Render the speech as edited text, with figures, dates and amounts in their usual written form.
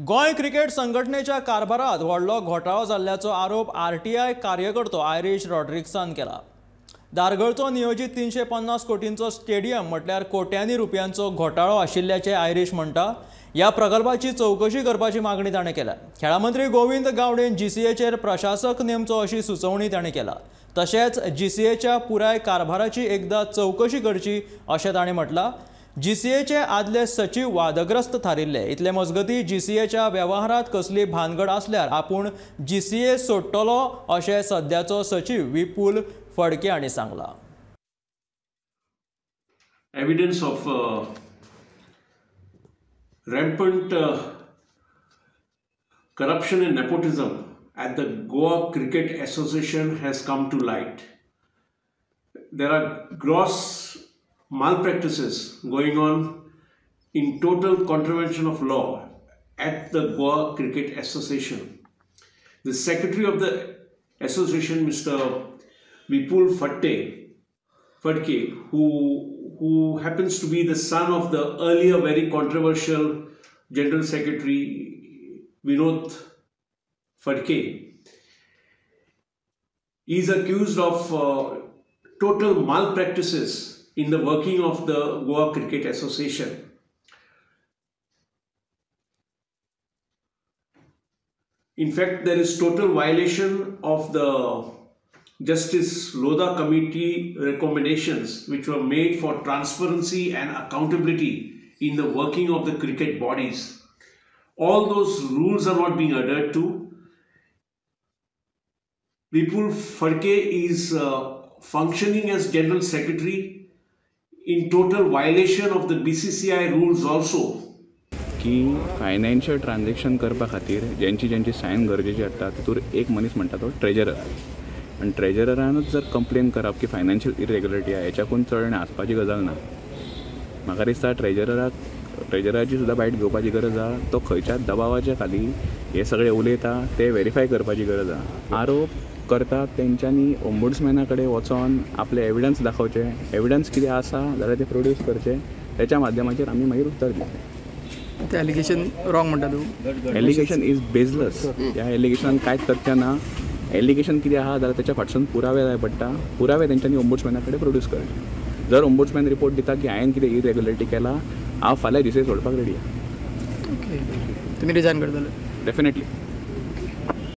Goa cricket संघटनेच्या कारभारात व्हडलो घोटाळो जाल्ल्याचो आरोप आरटीआय कार्यकर्तो आयरीश रॉड्रिग्सान केला. दारगळचो नियोजीत 350 कोटींचो स्टेडियम म्हटल्यार कोट्यांनी रुपयांचो घोटाळो आशिल्ल्याचें आयरीश म्हणटा. ह्या प्रकल्पाची चवकशी करपाची मागणी ताणें केल्या. खेळा मंत्री गोविंद गावडेन जीसीएचेर प्रशासक नेमचो अशी सुचोवणी ताणें केला. तशेंच जीसीएच्या पुराय कारभाराची एकदा चवकशी करची अशें ताणें म्हटलां. जीसीएचे आदले सचिव वादग्रस्त थारिल्ले. इतले मजगती जीसीएच्या वेव्हारांत कसली भानगड आसल्यार आपूण जीसीए सोडटलो अशें सद्याचो सचिव विपुल फडके हांणी सांगलां. Evidence of rampant corruption and nepotism at the Goa Cricket Association has come to light. There are gross malpractices going on in total contravention of law at the Goa Cricket Association. The secretary of the association, Mr. Vipul Phadke, who happens to be the son of the earlier very controversial General Secretary Vinod Phadke, is accused of total malpractices in the working of the Goa Cricket Association. In fact, there is total violation of the Justice Lodha Committee recommendations which were made for transparency and accountability in the working of the cricket bodies. All those rules are not being adhered to. Vipul Phadke is functioning as General Secretary in total violation of the BCCI rules also. की financial transaction करपा खातीर ज्यांची ज्यांची sign गरजेची आसता तितूर एक मनीस म्हणटा तो ट्रेजरर. आनी ट्रेजररानूच जर कंप्लेन करप की फायनान्शियल इरेग्युलरिटी आहा हेच्याकून चड आसपाची गजाल ना. म्हाका दिसता ट्रेजराची सुद्दां बायट घेवपाची गरज आहा. तो खंयच्या दबावाच्या खाली हे सगळे उलयता ते वेरीफाय करपाची गरज आहा. आरोप करतात तेंच्यांनी ओम्बुड्समॅना कडेन वचोन आपले एविडन्स दाखोवचे. एविडन्स कितें आसा जाल्यार ते प्रोड्यूस करचे. तेच्या माध्यमाचेर आमी मागीर उत्तर दितले. ते एलिगेशन रॉंग म्हणटा तूं? Allegation is baseless. ह्या एलिगेशनान कांयच तथ्य ना. एलिगेशन कितें आहा जाल्यार तेच्या फाटसून पुरावे जाय पडटा. पुरावे तेंच्यांनी ओम्बुड्समॅना कडेन प्रोड्यूस करचे. जर ओम्बुड्समॅन रिपोर्ट दिता की हांवें कितें इरेग्युलरिटी केला, हांव फाल्यां जीसीए सोडपाक रेडी आहा. ओके, तुमी रिजायन करतले? डेफिनेटली.